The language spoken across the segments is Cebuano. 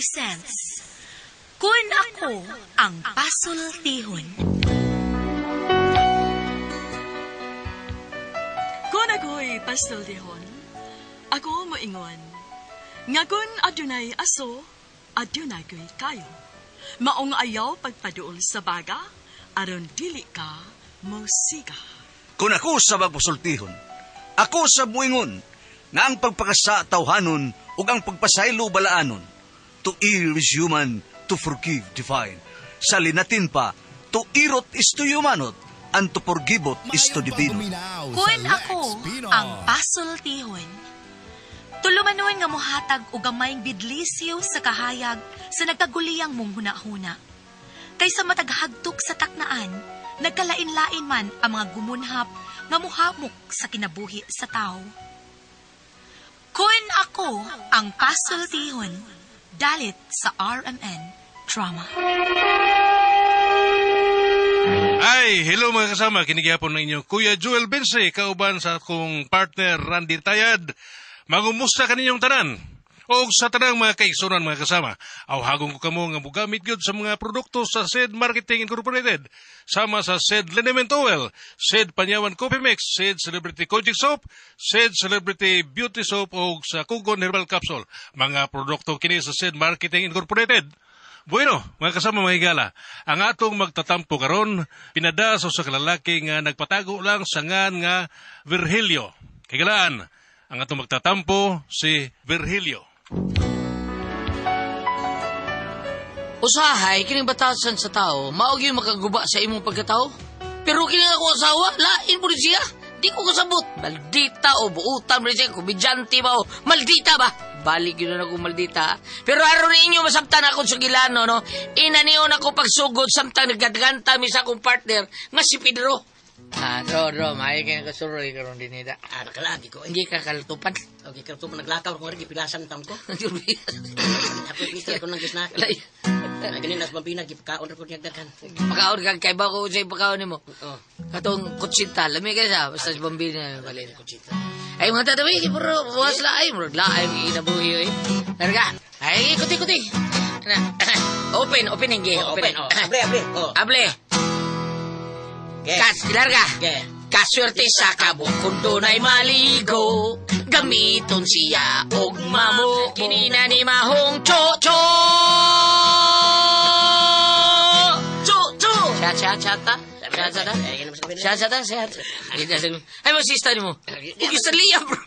presents Kun Ako Ang Pasultihon. Kung ako'y pasultihon, ako moingon, nga kun adunay aso, adunay ko'y kayo. Maong ayaw pagpaduol sa baga, aron dili ka mosiga. Kung ako sa magpasultihon, ako sa muingon, nga ang pagpakasa tawhanon ug ang pagpasaylo balaanon. To err is human, to forgive divine. Sa linatin pa, to irot is to humanot, and to forgivot is to divino. Kun ako ang pasultihon. Tulumanon nga mohatag og gamayng bidlisiw sa kahayag sa nagkaguliyang mong hunahuna. Kaysa mataghagtok sa taknaan, nagkalain-lain man ang mga gumunhap nga muhamok sa kinabuhi sa tao. Kun ako ang pasultihon, dalit sa RMN Drama. Ay, hello mga kasama. Kinigihapon ng inyong Kuya Joel Bense, kauban sa akong partner Randy Tayad. Magumusta kaninyong tanan? O sa tanang mga kaigsunan mga kasama, awhagon ko kamo nga mugamit gyud sa mga produkto sa SED Marketing Incorporated, sama sa SED Liniment Oil, SED Panyawan Coffee Mix, SED Celebrity Kojic Soap, SED Celebrity Beauty Soap o sa Kugon Herbal Capsule. Mga produkto kini sa SED Marketing Incorporated. Bueno, mga kasama mga higala, ang atong magtatampo karon pinada sa usa ka lalaki nga nagpatago lang sa ngan nga Virgilio. Kaigalaan, ang atong magtatampo si Virgilio. Usahay, kining batasan sa tao, mao gyud makaguba sa imong pagkatao. Pero kining ako asawa, lain po rin siya. Di ko kasabot. Maldita o buutan mo rin siya, komedyante ba o maldita ba? Balik yun na ako maldita. Pero aron ninyo masabtan ako sa gilano, no? Inaniyon ako pagsugod samtang nagkaganta mi sa akong partner nga si Pedro. Ah, ro, maayo kayo kasuroy karon din nila. Ah, nakalagi ko. Eh. Hindi ka kaltupan. Okay, karon pa naglakaw ko rin, gipilasan tam ko. Ako mister ko nang gisna. Lay. Ay ganin nas bambina gipakaon ra ko niya daghan. Pakaon ka, kay ba ko sa pakaon nimo? Oo. Katong kutsinta, lami kay sa, basta sa bambina, balin. Kutsita. Ay, mga tatawi, puro buwas laay, murag laay, kinabuhi, oy. Larga. Ay, kuti, kuti. Na, open, open, hindi, Oh, open. open. Oh, able, able. Oh. Able, Okay. kas, larga. Okay. Kaswerte sa kabo kung dunay maligo, gamiton siya og mamo. Kinina ni Mahong cho cho. Chu, chu. Siya, siya, siya, ta. Siya, siya, ta. Ay, ganun sa Siya, siya, ta, siya. Ay, mo sista ni mo. Ug sa liya, bro.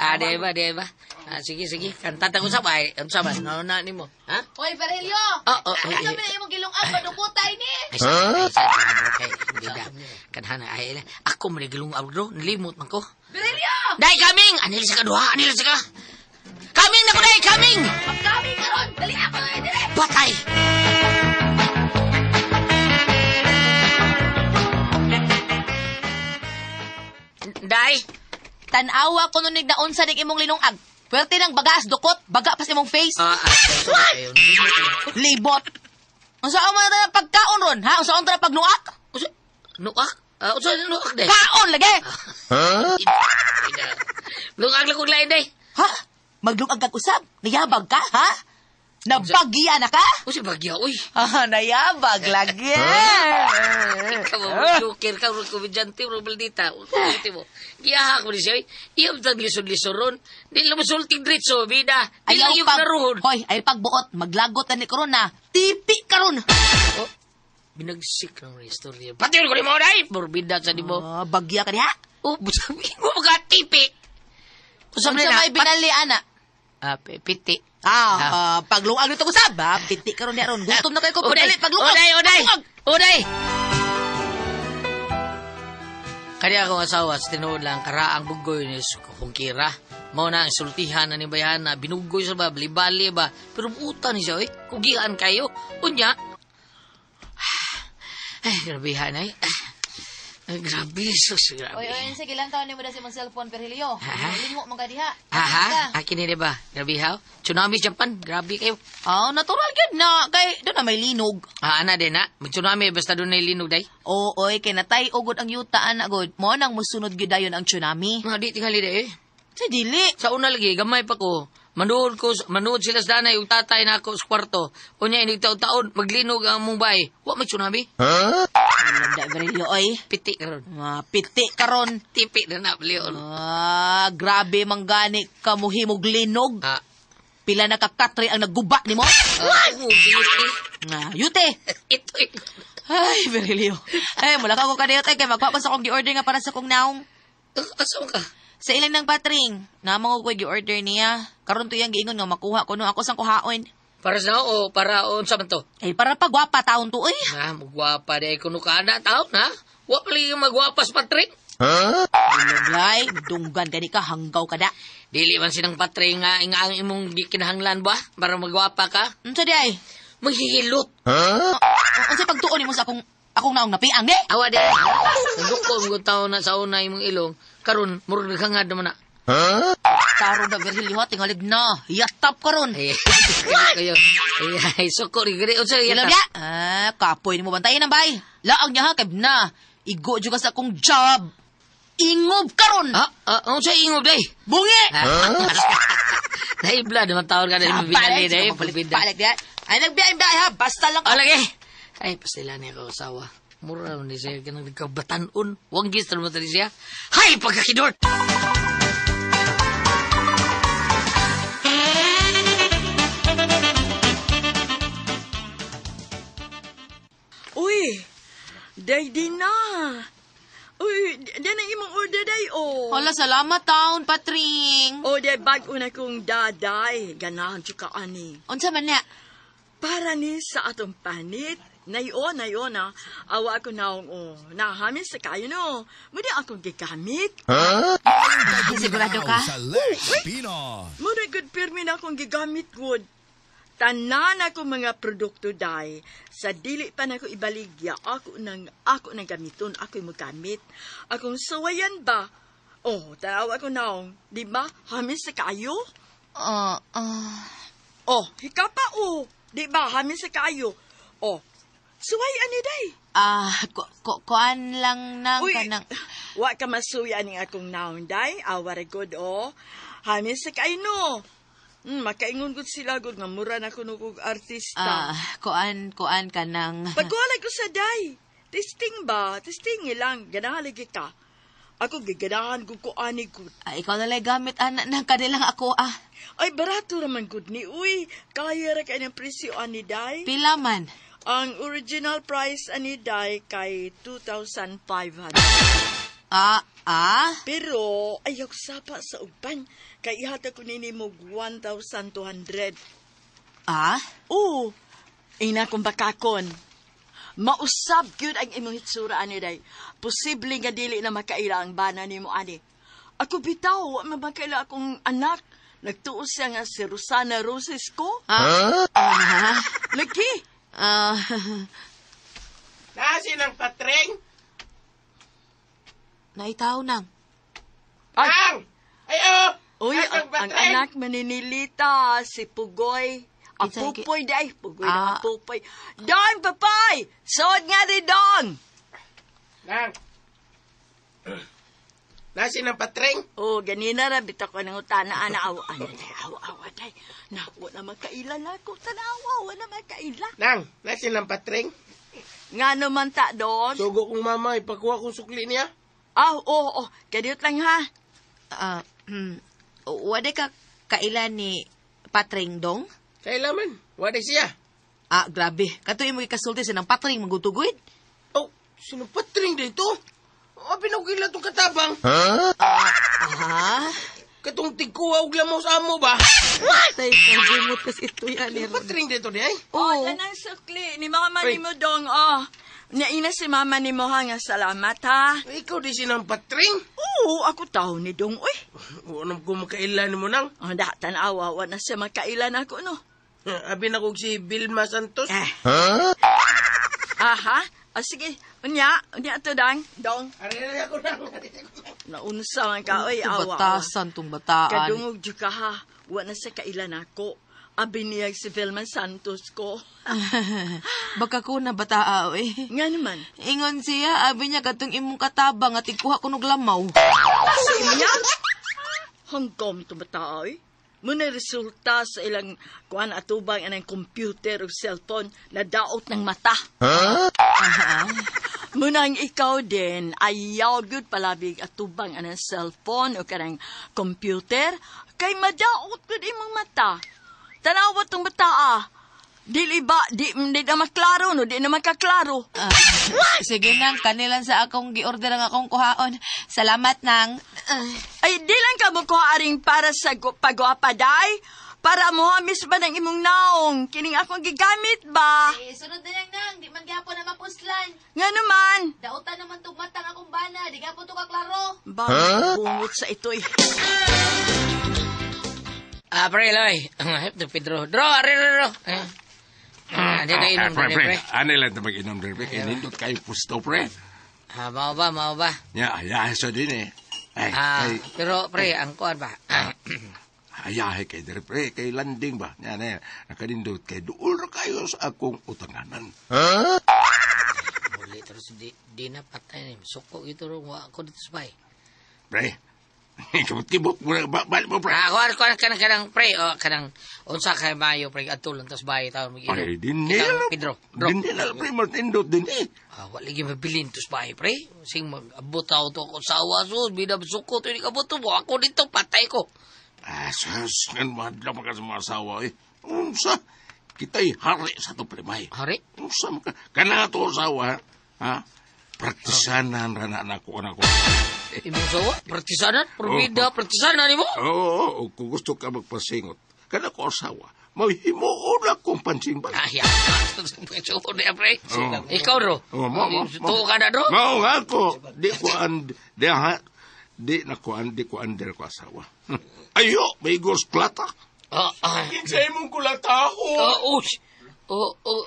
Ah, di ba, di ba? Ah, sige, sige. Kanta ta ko sa bay. Unsa man? Ano na nimo? Ha? Hoy, Virgilio! Oh, oh, oh, Ano eh. ba imong gilungag padukutay ni? Ay, sa, ay, hindi na. Kanhana, ay, ay, ako man gilungag, bro. Nilimot man ko. Virgilio! Dai, kaming! Anil sa ka, duha, anil sa ka. Kaming na ko, dai, kaming! Pagkami karon, dali ako eh, dali! Patay! Dai! Tan-awa ko nun nagnaunsa ning imong linungag. Pwerte ng bagas, dukot, baga pas imong face. Ah, ah, ayun. Libot. Unsa man na pagkaon ron, ha? Unsa ta pagnuak? Unsa? Nuak? Ah, unsa nuak, dai? Kaon lagi. Lungag lang kong lain, day. Ha? Maglungag kag usab? Nayabag ka, ha? Nabagya na ka? Unsa bagya, uy. Ah, nayabag lagi. Ikaw mo, joker ka, bro, komedyante, bro, maldita. Uti mo. Giyaha ko ni siya, uy. Iyam tang lisod-lisod ron. Di lang musulting diretso, bida. Di lang yung klaruhon. Hoy, ay pagbuot, maglagot na ni corona. Tipi karon. Oh, binagsik ng istorya. Pati yun ko ni mo, day. Morbida sa di mo. Ah, bagya ka diha. Oh, sabi mo, mga tipi. Usap Unsa na, may binali ana? Ah, piti. Ah, ah, paglungag nito ko sab, ha? Piti karon diha ron. Gutom na kayo ko. Uday, Pagdali, paglungag. Uday, uday. Paglungag. Uday. Kaya akong asawa sa tinuod lang karaang bugoy ni Kungkira. Mao na ang sultihan na ni Bayana, binugoy sa ba, balibali ba. Pero buta ni siya, eh. Kugihan kayo. Unya. Ay, grabehan ay. Ay, grabe, sus, grabe. Oy, oy, sige lang taon nimo na si imong cellphone, Virgilio. Ha? Lingo man ka diha. Aha, akin ni ba? Grabe haw. Tsunami Japan, grabe kayo. Ah, natural gyud na kay doon na may linog. Ah, ana din na. May tsunami basta doon na linog day. Oo, oy, kay natay ugod ang yuta ana gud. Mo nang musunod gyud dayon ang tsunami. Mga di tingali day eh. Sa dili. Sa una lagi, gamay pa ko. Manuod sila sa danay ug tatay na ako sa kwarto. Unya inig taon-taon maglinog ang among bahay. Wa may tsunami. Landa, Virgilio, oy. Piti karon. Ah, piti karon. Tipi na na balion. Ah, grabe manggani ka muhimog linog. Ah. Pila na kakatre ang nagguba nimo? Ah, Ah, yute. Ito. Ay, Virgilio. Ay, mula ka ko kaniyot. Ay, kay magkuha ko sa akong gi-order nga para sa akong naong. Asa ka? Sa ilang ng patring. Namang ko gi-order niya. Karon to iyang giingon nga makuha ko no ako sang kuhaon. Para sa o para unsa man to? Ay, para pagwapa taon to, oy. Na, magwapa di kuno ka na taon ha. Wa pa lagi magwapa sa patring. Ilog, dunggan gani ka, hanggaw ka da. Dili man sinang patring nga nga ang imong gikinahanglan ba para magwapa ka? Unsa di ay? Maghihilot. Unsa pagtuon nimo sa akong naong napiang di? Awa di. Nagduko mo taon na sa una imong ilong karon murag naghangad naman na. Taro na Virgilio, tingalig na. Yatap karon. Ay, kayo. Ay, suko ri gani unsa Ilaw yata? niya. Ah, kapoy nimo bantayan ang bay. Laang niya ha, kay na. Igo jud ka sa akong job. Ingob karon. Ah, unsa ingob day? Bungi. Naibla naman taon ka na imong binali day, pagbida. Balik diya. Ay nagbiyahe ha, basta lang Oh, lagi. Ay, pastila niya ako asawa. Mura naman ni siya, ganang nagkabatanon. Wang gis naman tali siya. Hay, pagkakidor! Uy, day din na. Uy, di na imong order day, oh. Hala, salamat taon, Patring. O, day, bago na kong daday. Ganahan siya ka, ani. Unsa man niya? Para ni sa atong panit. Nayo, nayo na. Awa ako naong, oh. Nahamin sa kayo, no. Muna akong gigamit. Sigurado ka? Sa Lex Pinoy. Muna good pirmi na akong gigamit, good. Tanan ako mga produkto, day. Sa dili pa na ko ibaligya, ako nang gamiton, ako'y magamit. Akong suwayan ba? Oh, tanawa ko naong. Di ba? Hamin sa kayo? Oh, hika pa, oh. Di ba? Hamin sa kayo. Oh, suway ani day. Ah, kuan lang nang Uy, kanang... wa ka masuya ni akong naong, day. Awa ra good, oh. Hamin sa kayo, no. Makaingon gud sila gud nga mura na kuno kog artista. Ah, kuan kanang... Pagkuwala ko sa day. Testing ba? Testing lang. Ganahan lagi ka. Ako giganahan gud ko ani gud. Ah, ikaw na lang gamit anak ng kanilang ako ah. Ay barato raman gud ni. Uy, kaya ra kay ng presyo ani day. Pila man? Ang original price ani day kay 2,500. Ah? Pero ayaw sapa sa uban. Kay ihatag ko nini mo 1,200. Ah? Oo. Ina kong bakakon. Mausab gyud ang imong hitsura ani day. Posible nga dili na makaila ang bana nimo ani. Ako bitaw, wa man makaila akong anak. Nagtuo siya nga si Rosana Roses ko. Ah? Ah? Lagi. Ah. Nasi ng patring? Naitaw nang. Ang! Ay, oh! Uy, Ang ang anak maninilita, si Pugoy. Ang Pupoy day. Pugoy na ang Pupoy. Don, Papay! Sood nga di, Don! Nang! Nasi ng patring? Oh, ganina ra, bitaw ko ng utana, ana, awa, ana, day, awa, awa, day. Na, wala makaila na ako, tanawa, wala makaila. Nang, nasi ng patring? Nga naman ta, Don. Sugo kong mama, ipakuha kong sukli niya. Ah, oo, oh, kadiyot lang ha. Wala ka kailan ni Patring Dong? Kailan man, wala siya. Ah, grabe. Katuloy mo ikasulti sa ng Patring magutugoy. Oh, sino Patring dito? Oh, pinugila tong katabang. Huh? Ah? Katong tigkuha og lamaw sa amo ba? Tay, pagumot kas ito yan. Sino Patring dito di ay? Oh, tanang sukli ni mama ni mo, Dong, oh. Naina si mama ni mo ha, nga salamat ha. Ikaw di sinang Patring? Oo, ako tao ni Dong, uy. Wala ko makailan mo nang. Oh, da, tanawa, wala siya makailan ako, no. Abi na kog si Vilma Santos. Eh. Huh? Aha. O, sige, unya to, Dang. Dong. Ari ako nang. Naunsa man ka, oy, awa. Batasan tong bataan. Kadungog jud ka ha. Wala na sa kailan ako. Abi niya si Vilma Santos ko. Baka ko na bataa, oy. Nga naman. Ingon siya, abi niya katong imong katabang at ikuha ko nog lamaw. Sa niya? Hanggang ito bataa, oy. Muna resulta sa ilang kuan atubang anang computer o cellphone na daot ng mata. Huh? Munang ikaw din, ayaw gyud palabig atubang anang cellphone o kanang computer, kay madaot gyud imong mata. Tanawa tong bata ah. Dili ba, di na maklaro, no? Di na makaklaro. Sige nang, kanilan sa akong gi-order ang akong kuhaon. Salamat nang. Ay, di lang ka mo kuha para sa pagwapaday. Para mo hamis ba ng imong naong? Kining akong gigamit ba? Eh, sunod na lang nang, di man gihapon na mapuslan. Nga naman. Dautan naman tong matang akong bana, di gihapon to kaklaro. Ba, bungot sa ito eh. Ah, pre, loy. Pedro. Dro, are, are, are. Di na inom, Pre, pre, pre. Ano lang ito mag-inom, pre, pre. Kaya nindot kayo pusto, pre. Ah, mao ba, mao ba? Ya, ayahe sa din eh. Ay, Ah, kay, pero pre, ang kuan ba? Ayahe kay dire, pre. Kay landing ba? Yan, eh. Nakanindot kay duol ra kayo sa akong utanganan. Huh? Muli, terus di na patay ni. Suko gitu ro, wa ako dito sa bay. Pre, kibot-kibot mo na, balik mo, pre. Ah, kuan, kuan, kanang, kanang, pre, oh, kanang, unsa kay Mayo, pre, adto lang tas bay, taon mag-inom. Ay, din Kitang nila. Pedro, bro. Din nila, pre, martindot din eh. Ah, wala lagi mabilin tos bay, pre. Sing mag-abot ako to ako sawa, so, binabsuko to, hindi ka to, ako dito, patay ko. Ah, sus, ngan madla pa ka sa mga asawa eh. Unsa, kita'y hari sa to, pre, may. Hari? Unsa, maka, kana to asawa, ha? Praktisanan ra na nako anak ko. Imong sawa? Praktisanan? Probida, praktisanan nimo? Oo, oo, kung gusto ka magpasingot, kana ko asawa, mahimuon akong pansimbag. Ah, ya. Suod na, pre. Oo. Ikaw, ro. Oh, mo. Tuo ka na, ro? Mao nga ako. Di ko an, di ha, di na ko an, di ko under ko asawa. Ayo, may gos plata. Ah, ah. Kinsay mong kulataho. Ah, uy. Oh, oh.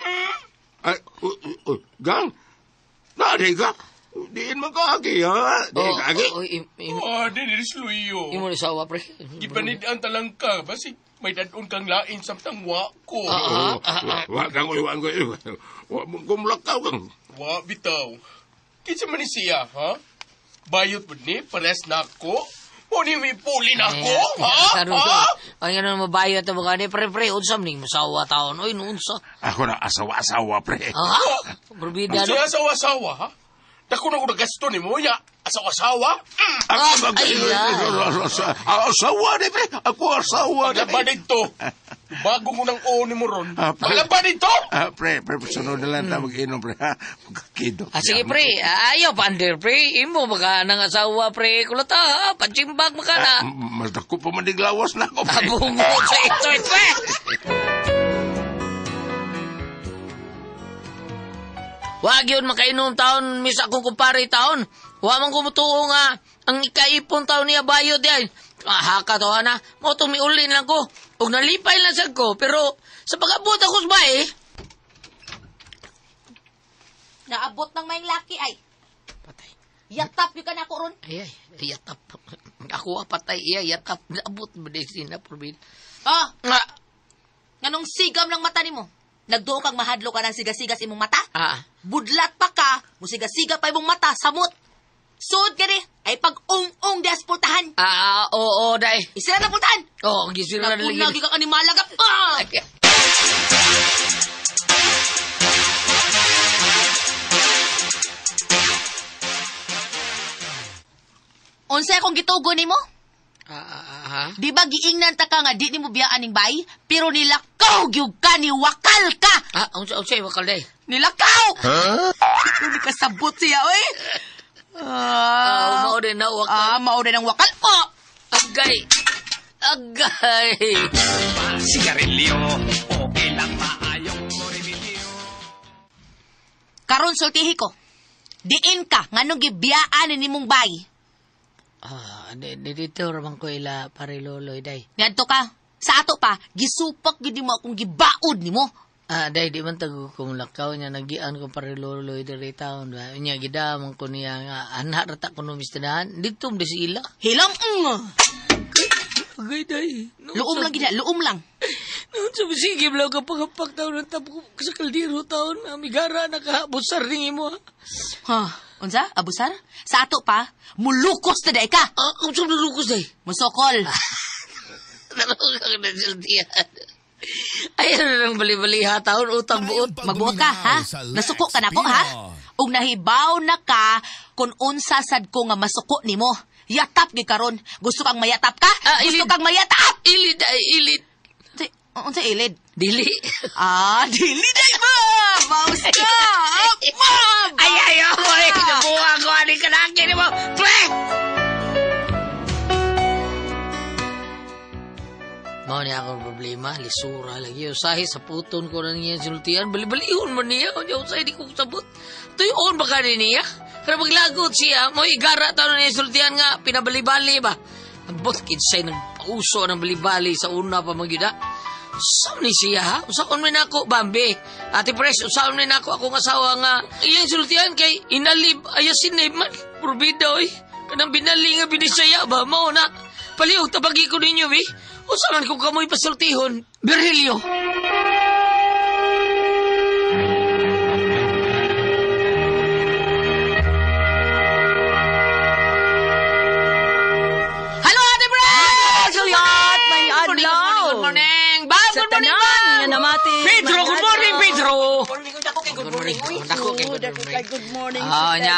Ay, oh, gang. Nari ka. Diin man ka agi, ha? Diin ka agi. Oh, Oh, dinis Luyo. Imo ni sawa, pre. Gipanid-an talang ka. Basig may dadon kang lain samtang wa ko. Oo, wa kang uy, wa ko. Wa mo kumlakaw kang. Wa bitaw. Kinsa man ni siya, ha? Bayot pud ni pares na ako. Mo ni may puli na ako, ha? Ha? Ay, ano mabayot na mga ni pre, pre, unsa man ning masawa taon. Oy, unsa. Ako na asawa-asawa, pre. Ha? Probida, no? Siya asawa-asawa, ha? Dako na ko nagasto ni mo, ya. Asawa-asawa? Ako ay, asawa ni pre. Ako asawa ni. Paglaba dito. Bago ko ng o ni mo ron. Ah, pre. Paglaba dito! Ah, pre, pre, sunod na lang tayo mag-inom, pre. Ha? Magkakidot. Ah, sige, pre. Ayaw pa, under, pre. Imo, baka nang asawa, pre. Kulata, ha? Patsimbag, baka na. Mas dako pa maniglawas na ako, pre. Abungo sa ito, pre. Wag yun makainom taon, mis akong kumpare taon. Wa man kumutuo nga, ang ikaipon taon niya bayod yan. Ah, haka to, ana. Mo tumiulin lang ko. Ug nalipay lang sad ko, pero sa pag-abot ako sa bahay, Naabot ng may laki ay. Patay. Yatap yun ka na ako ron. Ay, ay, yatap. Ako ah, patay, iya, yatap. Naabot ba di sina, probin. Ah, Nga, nganong sigam ng mata nimo? Nagduo kang mahadlo ka ng sigasigas imong mata? ah, Budlat pa ka, musigasiga pa imong mata, samot. Sud ka ni, ay pag-ung-ung di aspultahan. ah, oo, oo, day. Isira na pultahan. Oo, oh, gisira na Nakunagi lagi. ka kanimala ka. Ah! Unsa akong gitugo nimo? Ah, ha? Di ba giingnan ta ka nga di nimo biyaan ning bay, pero nilakaw gyud ka ni wakal ka. Ah, unsa unsa wakal day? Nilakaw. Huh? Hindi ka sabot siya, oy. Ah, mao din na wakal. Ah, mao din ang wakal. Oh! Agay. Agay. Sigarilyo, okay lang maayong remedyo. Karon sultihi ko. Diin ka nganong gibiyaan ni nimong bay. Ah, di dito ramang ko ila pare loloy day. Ngadto ka. Sa ato pa, gisupak gyud nimo akong gibaod nimo. Ah, day di man tago kong lakaw niya nagian ko pare loloy diri taon ba. Nya gidamon ko niya nga anak ra ta kuno mistanahan. Dito mo si ila. Hilam. Agay day. Luom lang gid, luom lang. Noon sa sige lang ka pagapak taon ng tapo sa kaldero taon. Amigara nakaabusar ning imo. Ha? Unsa? Abusar? Sa ato pa, mulukos na day ka. Ah, unsa mulukos day? Musokol. Tarong kang nasultihan. Ay, ano lang bali-bali ha, taon utang buot. Magbuot ka, ha? Nasuko ka na ko, ha? Ug nahibaw na ka kung unsa sad ko nga masuko nimo. Yatap gyud karon. Gusto kang mayatap ka? Gusto kang mayatap? Ilid ay ilid. Unsa ilid? Dili. Ah, dili day ba? Baus ka. Ma'am! Ay, ay, ay, nabuha ko ani kanaki nimo. Pre! Mao ni akong problema, lisura lagi. Usahi sa puton ko na niya sinultian. Bali-balihon man niya. Unya usahi di ko sabot. Tuyon ba ka ni niya? Pero maglagot siya, mo igara taon niya sultian nga, pinabalibali ba? Ambot kinsay nagpauso ng balibali sa una pa magyuda. Saan ni siya ha? Usaon man ako, Bambi. Ate Pres, usaon man ako akong asawa nga. Iyang sultian kay inalib, ayasin na man. Purbida, oy. Kanang binali nga binisaya ba? Mao na. Palihog, tabagi ko ninyo, eh. Usaman kung kamoy pasultihon, Virgilio. Hello, Ate Pres! Juliet, may adlaw. Good morning, Bam! Sa Good morning, tanan Bam! nga namati, Pedro, may good morning, adlaw. Pedro! Good morning. Dako kay good morning. Good morning. Oh, nya,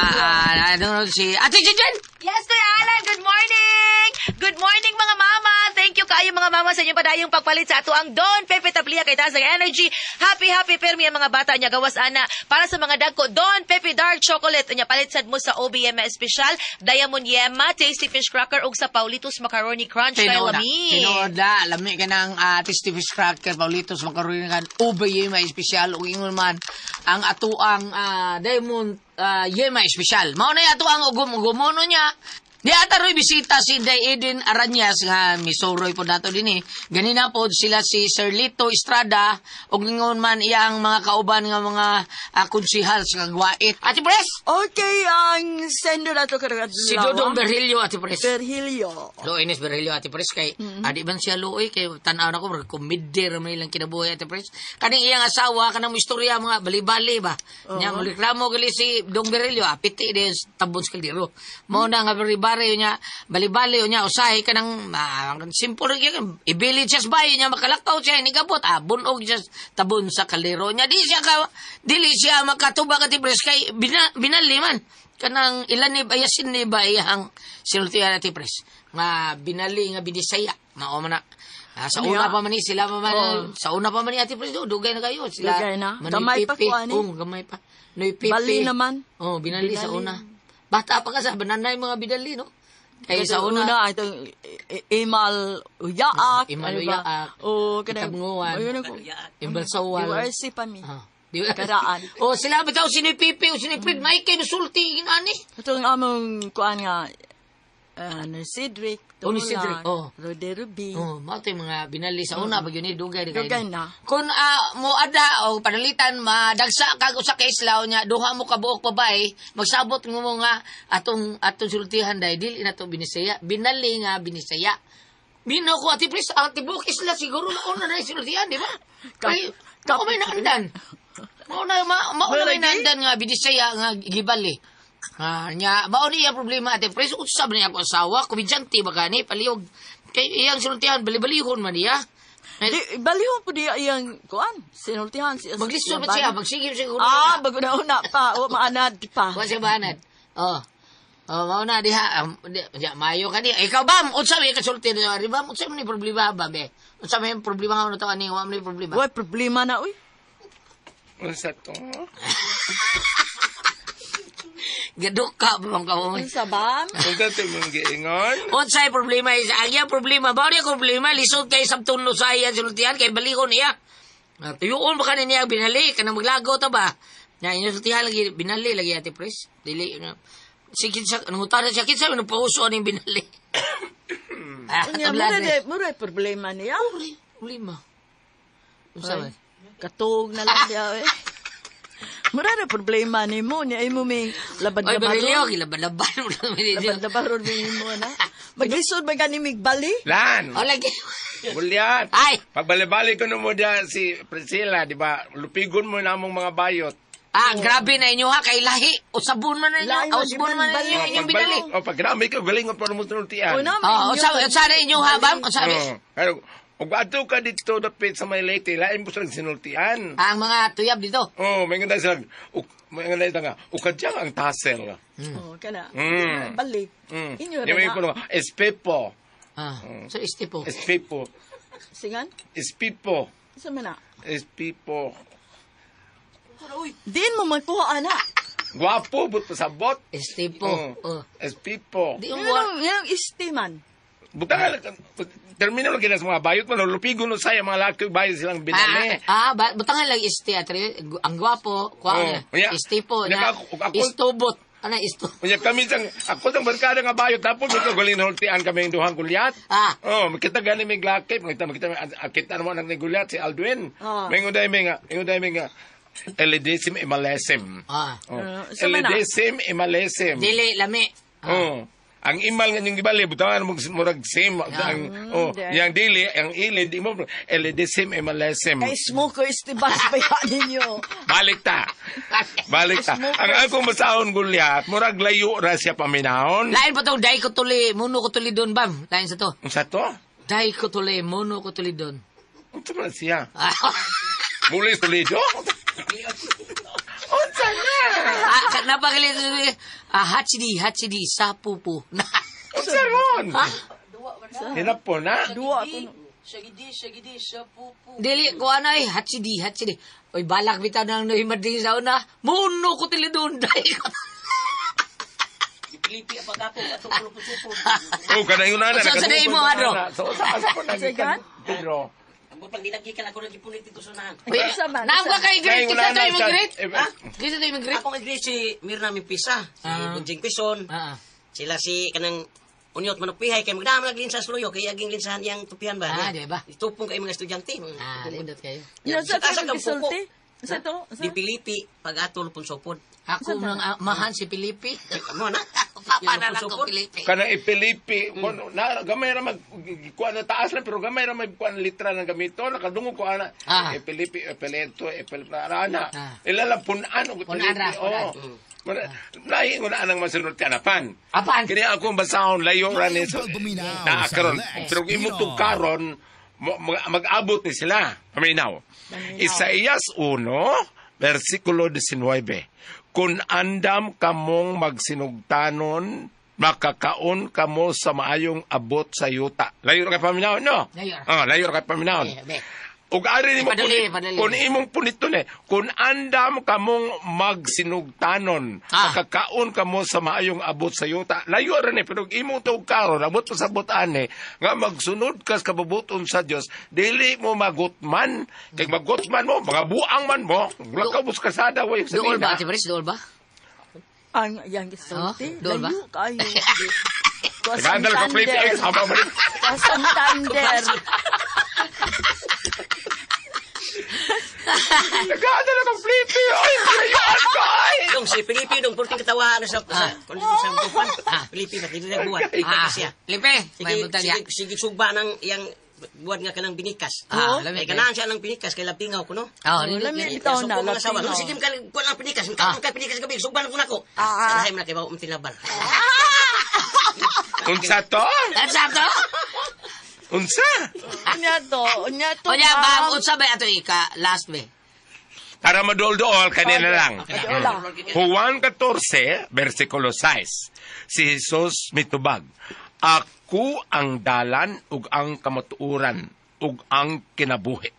ano si Ate Jijen? Yes, Kuya Alan, good morning! Good morning mga mama! Thank you kaayo mga mama sa inyong padayong pagpalit sa ato ang Don Pepe Taplia kay taas ang energy. Happy, happy permi ang mga bata niya gawas ana. Para sa mga dagko, Don Pepe Dark Chocolate. Unya palit sad mo sa OBM Special, Diamond Yema, Tasty Fish Cracker ug sa Paulitos Macaroni Crunch kay lami. Tinuod na, lami ka ng Tasty Fish Cracker, Paulitos, Macaroni kan, ube yema espesyal, ug ingon man, ang atuang Diamond yema espesyal. Mao na ato ang ugum-ugumono niya. Di ata ro'y bisita si Day Eden Aranyas nga misoroy po nato din eh. Ganina po sila si Sir Lito Estrada ug ingon man iyang mga kauban nga mga konsihal sa Kagwait. Ate Pres! Okay, ang sender ato karong adlaw. Si Dodong Berhilio, Ate Pres. Berhilio. Luoy ni Berhilio, Ate Pres, kay adi man siya luoy, kay tanaw na ko, murag komedye ra man ilang kinabuhi, Ate Pres. Kaning iyang asawa, kanang mo istorya, mga bali-bali ba? Nya, mo reklamo gali si Dong Berhilio, apiti din tabon sa kaldero. Mao na nga bali-bali niya, bali-bali niya, usahay kanang simple ra gyud, ibili siya sa bayo niya, makalakaw siya, nigabot, bunog siya tabon sa kaldero niya. Di siya ka, dili siya makatubag, Ate Pres, kay binali man. Kanang ilan ni ayasin ni ba iyang sinultihan Ate Pres nga binali nga binisaya mao man na. Sa una pa man ni sila pa man sa una pa man ni Ate Pres dugay na kayo sila. Dugay na. Gamay pa ko ani. Oh, gamay pa. Noy pipi. Bali naman. Oh, binali sa una. Bata pa ka sa bananay mga binali no. Kay sa una itong imal uyaak. Imal uyaak. Oh, kanang Itabnguan. Imbalsawal. URC pa mi. Karaan. O sila bitaw sinipipi o siniprid, may kayo nusulti inani. Itong among kuan nga Cedric, O ni Cedric, oh. Rode Ruby. Oh, mao to yung mga binali sa una pag yun dugay di kayo. Dugay na. Kung mo ada o panalitan madagsa kag usa ka islaw niya duha mo ka buok babae, magsabot mo nga atong sultihan dai dili na to binisaya, binali nga binisaya. Binaw ko ati pres ang tibok isla siguro mauna na sultihan, di ba? Kay ako may naandan. Mauna may naandan nga binisaya nga gibali. Nya mao niya problema ate pres usab niya ako asawa komedyante ba gani palihog kay iyang sinultihan bali-balihon man niya. Di balihon po diya iyang kuan sinultihan siya. Maglisod ba siya magsigim siguro. Bago na una pa o maanad pa. Wa siya maanad. Oh. Oh, mao na diha diha mayo ka diha. Ikaw bam unsa may kasulti niya ri bam unsa man ni problema ba be? Unsa may problema nga to ani wa man ni problema. Wa problema na uy. Unsa to? Gaduka ba bang kaoy? Unsa bam? Unsa to mong giingon? Unsay problema is ang iyang problema ba niya problema lisod kay sabton no sa iya sultihan kay balikon niya. Tuyuon ba kanin niya binali kanang maglago ta ba? Na inyo sultihan lagi binali lagi Ate Pres. Dili na si kinsa nangutana siya kinsa man pauso aning binali. Unya mura problema niya. Problema. Unsa man? Katog na lang diya eh. Mura na problema ni mo niya imo may labad-labaron. Oy, Barilio, gilabad-laban mo lang. Labad-labaron mo na. Maglisod ba gani migbali? Lan! O, lagi. Bulyat! Ay! Pagbali-bali ko na mo diya si Priscilla, di ba? Lupigon mo na among mga bayot. Ah, grabe na inyo ha kay lahi. Usabon man na inyo. Lahi man, Usabon man na inyo Oh, inyong binali. Oh, pag grabe ka, galing ang parang O na, Oh, unsa na inyo ha, bam? Unsa Oh, pero, ug adto ka dito dapit sa may Leyte, lain mo silang sinultian. Ang mga tuyab dito. Oh, may nganda sila, may nganda sila nga, ukadyang ang tasel. Oh, kana. Balik. Inyo Di ra ba na. yung kuno, espepo. Ah, so istipo. Espepo. Singan? Espipo. Sa man na? Espipo. Diin mo magkuha ana. Guwapo, but pasabot. Estipo. Oh. Espipo. Di mo Yung isti man. Butang termino lang kina sa mga bayot man, lupigo no saya mga laki bayot silang binali. Butangan lang isti atri ang gwapo, kuha Oh, na. unya. Istipo Unya na. ako- Istubot. Ana isto. Unya kami sang ako sang barkada nga bayot tapos ito galing hultian kami yung duhang gulyat. Ah. Oh, makita gani may laki, makita kita mo nang ni gulyat si Aldwin. Ah. May nguday may nga, ingunday may nga Elidesim imalesim. Ah. Oh. Sa mana? Elidesim imalesim. Dili lami. Oh. Ang imal nga yung gibali, butangan mo murag same. Ang, oh, yang dili, ang ilid, imo, elidesim imalesim. Kay smoker isti bas ba yan ninyo? Balik ta. Balik ta. Ang akong basahon gulyat, murag layo ra siya paminahon. Lain pa tong dai ko tuli, muno ko tuli doon bam. Lain sa to. Unsa to? Dai ko tuli, muno ko tuli doon. Unsa man siya? Muli tulido? Unsa na? Ah, napakalit hachidi, hachidi, sapupo. Unsa ron? Hinapon na? Duwa ko. Sagidi, sagidi, sa pupu. Dili ko ano ay hachidi, hachidi. Oy balak bitaw nang nohimading sa una. Muno ko tuli doon dai ko. Pilipi ang pagkapo, atong pulupon-supon. Oh, kanang yun na. Unsa sa imo, Adro? So, sa asa po Sigan? Pedro. Ang pag nilagikan ako nagipunit dito sa unahan. Uy, Unsa man, naam ka unsa? kay great, Kay kinsa to una na imong siya. great? Eh, Ha? Kinsa to imong great? Akong i-greet si Mirna Mimpisa, si Bunjing Quezon, Ah. sila si kanang Unyot manupihay kay magdama naglinsa sa luyo kay aging linsahan iyang tupihan ba. Ah, di ba? Itupong kay mga estudyante. Ah, lindot kayo. Yan sa Asa to kang puko? gisulti? Sa to? Sa? Di Pilipi pag atol punsopod. Ako nang amahan si Pilipi. Mo na. Papa na lang ko Pilipi. Kanang ipilipi, na gamay ra mag kuan na taas lang pero gamay ra may kuan litra ng gamito nakadungog ko ana. Ah. Ipilipi, ipilento, ipilipi ana. Ah. Ila lang punan og Punan ra, Oh. Lahi ko na anang masunod ka napan. Apan. Kini ako ang basahon layo ra ni so, Pagbinaw na sa karon Lex pero imo Pinoy. tug karon mag-abot ni sila. Paminaw. Isaías 1 versikulo 19. Kung andam kamong magsinugtanon, makakaon kamo sa maayong abot sa yuta. Layo ra kay paminaw, no? Layo ra. Ah, layo ra kay paminaw. Eh, be. Ug ari nimo Padali, padali. kun imong punito ni, kun andam kamong magsinugtanon, Ah. makakaon kamo sa maayong abot sa yuta. Layo ra ni pero imong tuog karon abot pa sa abot ani nga magsunod kas kabubuton sa Dios, dili mo magutman, kay magutman mo, mga buang man mo, wala ka bus kasada way sa Dool ba, Ate Pres? Dool ba? Ang yang gisulti. Oh, dool ba? Layo kayo. Nagandal ka, Felipe. Ay, sama mo rin. Kwa Santander. Nagandal ka, Felipe. Ay, layuan ka, ay. Dong si Pilipi dong pulting katawa ano sa sa kung sa tupan. Pilipi ba dili buwan. Ah, siya. Felipe, may Sige, buntag ya. sige, sige sugba ng iyang buwan nga kanang binikas. Ah, lami, Kay ganahan siya ng binikas kay labtingaw ko no. Ah, Oh, lindot, lami lindot. itaw na, Kaya sugbo mga asawa. labtingaw. Sige ka kuan ang binikas, kaon ka binikas gabi sugba na ko nako. Ah. Salahay mo na kay bawo tinabal. Unsa to? Unsa to? Unsa? Unya to, unya to. Unya, ma'am. bam, unsa ba ato ika last be? Para maduol-duol, kanina lang. Wala. Juan 14, versikulo 6. Si Jesus mitubag, Ako ang dalan ug ang kamatuoran ug ang kinabuhi.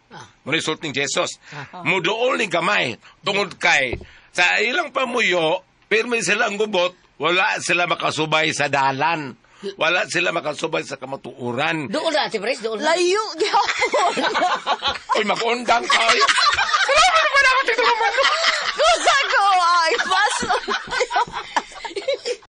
Muna sulti ni Jesus. Muduol ni gamay tungod kay sa ilang pamuyo, pirmi sila ang gubot, wala sila makasubay sa dalan. Wala sila makasubay sa kamatuoran. Dool na, Ate Pres, dool na. Layo gyapon. Uy, mag-undang kayo. Grabe naman ako, Tito Romano. Kusa ko ay paso.